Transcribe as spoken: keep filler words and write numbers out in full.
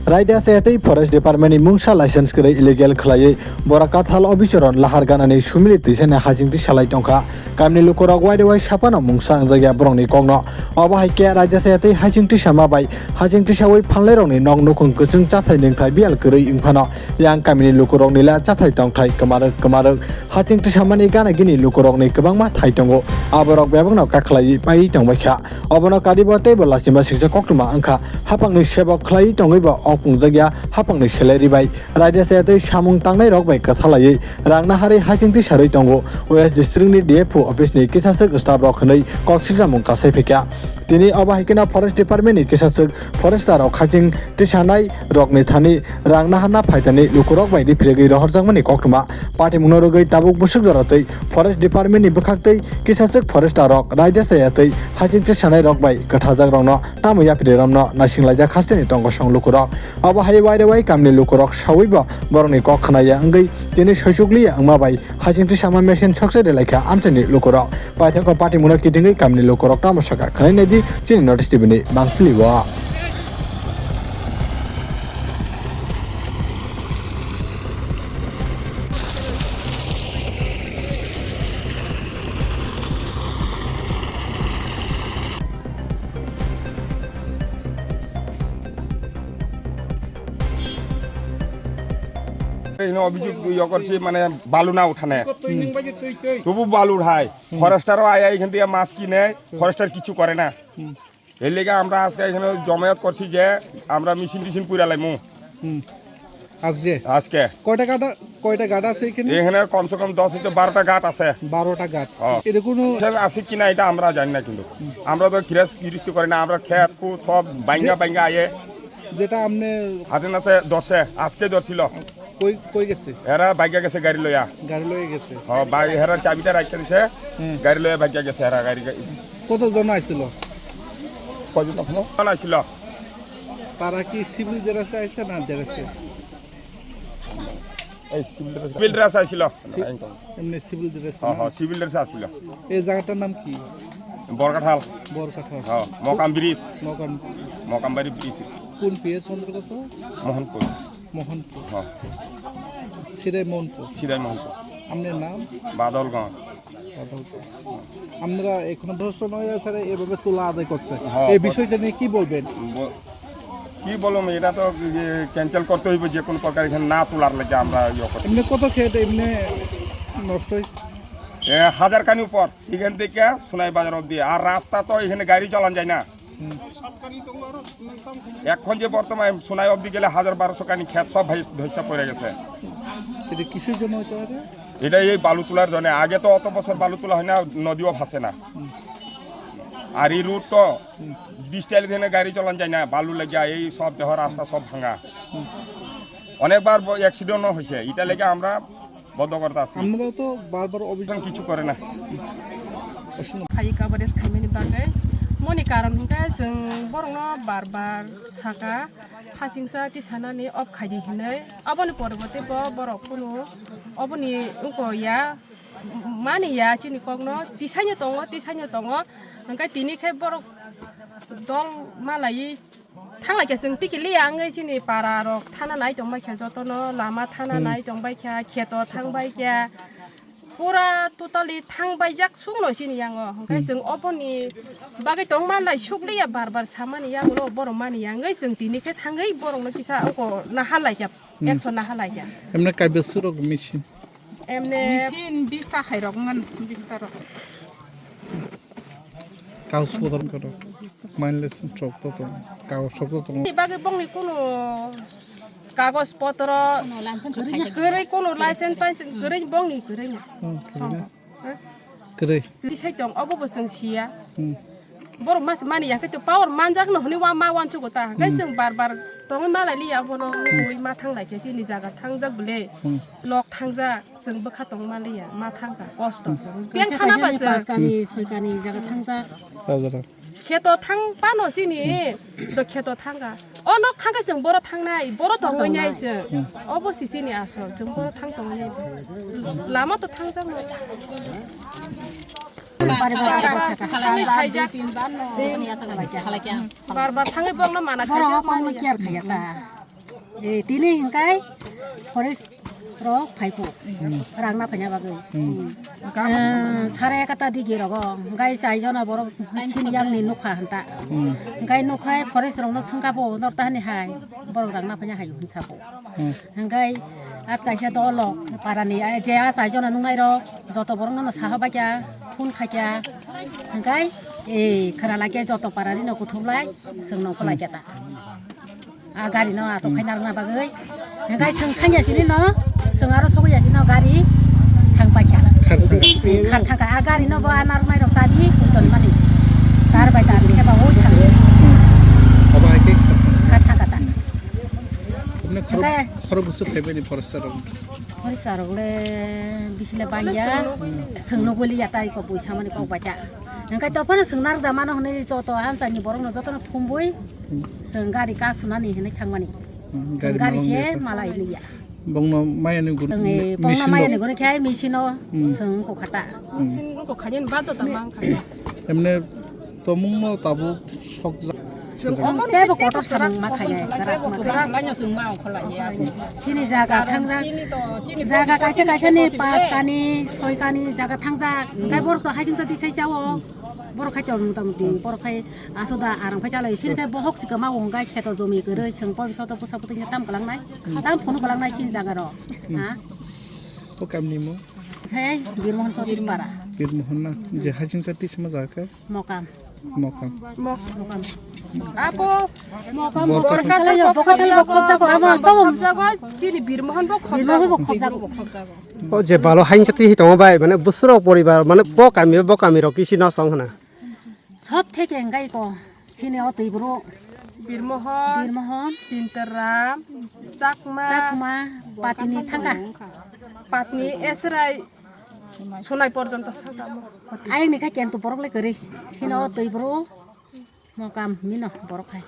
Raida chayatwi Forest Department ni mungsa license kwrwi illegal khwlaiwi borok kathal obichoron lahar ganani sumili twisani hachingtwi salai tongkha. Kamini lukurok wairewai saphano mungsa wngjak ya borokni kokno. Obo hai khe raida chayatwi hachingtwi sama bai hachingtwi sawi phanlairokni nok nukhung kwchwng chathai nwngthai biyal kwrwi wngphano yang kamini lukurokni la chathai tongthai kwmarwk kwmarwk hachingtwi samani gana gini lukurokni kwbangma thai tongo. Aborok bebakno kakhlaiwi paiwi tongbaikha. Obono karibo teibo lachima singcha koktwma wngkha. Haphangni sebok khlaiwi tongwibo ok wngjakya haphangni salary bai raida chayatwi samung tangnairok bai kwthalaiwi rang naharwi hachingtwi sarwi tongo. West District ni D F O office ni kisaswk staff rok hwnwi kok siksamung kasai phaikha. Tini obo hai kheno Forest Department ni kisaswk forester rok haching tisanai rokni thani rang naharna phaitani lukurok bai riphirigwi rohorjakmani koktwma. Patimungno rwgwi tabuk bwswk jora twi Forest Department ni bwkhaktwi kisaswk forester rok raida chayatwi haching tisanai rok bai kwthajak rokno tamo yapri romno naising laijak hasteni tongkosong lukurok. Obo hai wairewai kamni lukurok sawibo borokni kok khnaya wngwi tini soisukliya wngma bai haching tisama machine sokse relaikha amchaini lukurok. Paithakgo patimungno kitingwi kamni lukurok tamo sakha khwnai naidi chini North East T V ni mangpili o. এখানে অভিযোগ ইয়ে করছি, মানে, বালু না উঠানে। তবু বালু উঠায়। ফরেস্টারও আয়া এখান থেকে মাছ কিনে, ফরেস্টার কিছু করে না। এর লেগে আমরা আজকে এখানে জমায়েত করছি যে আমরা মেশিন টেশিন পুরা লাইমু। হুম। আজকে? আজকে। কয়টা গাদা, কয়টা গাদা আছে এখানে? এখানে কমসে কম দশ থেকে বারোটা গাঁট আছে। বারোটা গাঁট। হ্যাঁ। এটা কোনো আছে কিনা এটা আমরা জানি না কিন্তু। আমরা তো গিরস-, গিরস্তি করি না, আমরা খেত খুদ সব বাইঙ্গা বাইঙ্গা আয়ে। যেটা আপনি হাতে নাতে ধরছে, আজকে ধরছিল। কই, কই গেছে? এরা বাইঙ্গা গেছে গাড়ি লইয়া। গাড়ি লইয়া গেছে। হ্যাঁ, বাই-, এরা চাবিটা রাখিয়া দিছে, হুম। গাড়ি লইয়া বাইঙ্গা গেছে এরা গাড়ি, গাড়ি। কতজন আইছিল? কয়জন তখন? জন আইছিল। তারা কি সিভিল ড্রেসে আইছে না ড্রেসে? এই সিভিল ড্রেস। সিভিল ড্রেস আইছিল। সি-, এমনি সিভিল ড্রেস হ্যাঁ, না? হ্যাঁ, সিভিল ড্রেস আইছিল। এই জায়গাটার নাম কি? বরকাঠাল। বরকাঠাল। হ্যাঁ, মকাম ব্রিজ। মকাম। মকামবাড়ি ব্রিজ। কোন পিএস অন্তর্গত? মোহনপুর। মোহনপুর। হ্যাঁ। সিরাই মোহনপুর। সিরাই মোহনপুর। আপনার নাম? বাদলগঞ্জ। আপনারা এখনো প্রশাসন হয়ে আছে, এভাবে তুলা আদায় করছে। হ্যাঁ, এই বল- বিষয়টা নিয়ে কি বলবেন? ব-, কি বলবো, এটা তো ইয়ে ক্যান্সেল করতে হইব, যে কোনো প্রকার এখানে না তোলার লাগে আমরা ইয়ে করছি। এমনি কত ক্ষেত এমনি নষ্ট হয়েছে? এ, হাজার খানি উপর, এখান থেকে সোনাই বাজার অবধি। আর রাস্তা তো এখানে গাড়ি চালান যায় না। হুম। এখন যে বর্তমানে সোনাই অবধি গেলে হাজার বারোশো খানি ক্ষেত সব ভাই ধসে পড়ে গেছে। এটা কিসের জন্য হতে পারে? এটা এই বালু তোলার জন্য। আগে তো অত বছর বালু তোলা হয় না, নদীও ভাসে না। হুম। আর এই রোড তো হুম। বিশ টাইল দিনে গাড়ি চালান যায় না, বালু লেগে এই সব দেহ রাস্তা সব ভাঙা। হুম। অনেকবার ব-, অ্যাক্সিডেন্টও হয়েছে, এটা লেগে আমরা বন্ধ করতে আসি। আপনারা তো বারবার অভিযোগ কিছু করে না। Phai coverage khaimani bagwi moni karon hwnkhe chwng borokno bar bar saka, hachingsa tisanani off khaidi hinwi. Aboni poroborti bo borok kunu oboni wngko ya, mani ya chini kokno tisaino tongo, tisaino tongo. Hwnkhe tini khe borok dol malaiwi thanglaikha chwng tikiliya wngwi chini para rok thana nai tongbaikha jotono, lama thana nai tongbaikha, kheto thangbaikha. Pura totally thangbaijak sukno chini yango. Hwnkhe chwng oboni bagwi tongma nai sukliya bar bar samani yango borok mani ya wngwi chwng tini khe thangwi borokno kisa oko naharlaikha, action naharlaikha. Emne kaiba surok machine? Emne machine bista khairok ngan, bista rok. Kaus potro kotor. Main lesson chok to to. Kaus chok to to. Ni bagwi bongni kuno kagos potro kwrwi, kuno license tainsi kwrwi, bongni kwrwi na. Hmm, kwrwi na. Sombo. Kwrwi. Tisai tong obo bo chwng siya. Hmm. Borok mas mani yakhe to power manjak no hwnwi wa ma wansugo ta. Hwnkhe chwng bar bar tongwi malai liya, bono nugwi ma thang lai khe chini jaga thangjak bwle. Hmm. Nok thangjak, chwng bwkha tong maliya, ma thangkha, kosto chwng. Kaisa peng thana kaisa ba ni chwng. Paskani, soikani jaga thangjak. Hajara. Kheto thang pano chini, do kheto thangkha. O nok thangkha chwng boro thangnai, boro tongwi nai chwng. Obo si chini asol, chwng boro thang tongwi nai. Lama to thangjak no. Bar bar thangwi bongno mana khaijak mani. Eh, tini hingkai forest rok phai kho. Hmm. Rang na phanya bagwi. Hmm. Eh, sare ekata digi rogo. Hingkai chai jona borok sin yang ni nukha hanta. Hmm. Hingkai nukhai forest rok no sungka bo nor ta hani hai. Borok rang na phanya hai hwn sabo. Hmm. Hingkai at kaisa dolo parani, eh, je a chai jona nungnai rok joto borok no saha bai kya phone khai kya. Hingkai, eh, khara lai kya joto parani no kuthum lai sung no kholai kya ta. A gari no ato khai narwkna bagwi. Hingkai chwng thangya sini no, chwng aro sogwi ya sini no gari thang paikha. Khar thangkha. Khar thangkha. A gari no bo a narwknai rok chabi ton mani. Tar bai tar khe ba oi thang. Abo hai khe khar thangkha. Khar thangkha ta. Hingkai khoro busu phaibai ni forester rok. Forester rok le bisile bangya. Chwng no goli ya tai ko buisa mani kok bacha. Hingkai to phano chwng narwkda mano hwnwi joto amchai ni borok no joto no thumbui. Chwng gari ka sunani hinwi thangmani. Hmm, chwng gari gari malong se ya. Malai liya. Bongno maya ni gun-, chwng, eh, bongno maya ni gun khe machine o chwng ko khata. Machine ko khani ba to ta mang kha. Emne tomung no tabu sok ja. Chwng tebo kotor samung ma khaya, kara ma khaya. Sini jaga thangjak, jaga kaisa kaisa ni pas kani, soi kani jaga thangjak. Hingkai borok to hajing jati sai chao. Borok khai to mota moti, borok khai asoda arang phai chalai. Sini khai bohok si kama wng khai kheto jomi kwrwi, chwng poi soto pusa putui tam kwlangnai, tam phunu kwlangnai sini jaga ro. Ha? O kamni mo? Hei, Birmohon Chaudhary para. Birmohon na, je hajing jati sama jaga khe? Mokam. Mokam. Mokam. Apo. Mokam. Borkha. Borkha. Borkha. Borkha. Borkha. Borkha. Borkha. Chini Birmohon bo khobjago. Birmohon bo khobjago. O je balo hain chati hi tongo bai, mane busuro poribar, mane bo kami, bo kami rok kisi no song hana. Sob theke engai ko. Chini o twi bro. Birmohon. Birmohon. Sinteram. Chakma. Chakma. Patini thangka. Patni Esrai. Sunai porjonto thangka mo. Ayang ni kha kentu borok le kwrwi. Chini o twi bro. Mokam mino borok hai.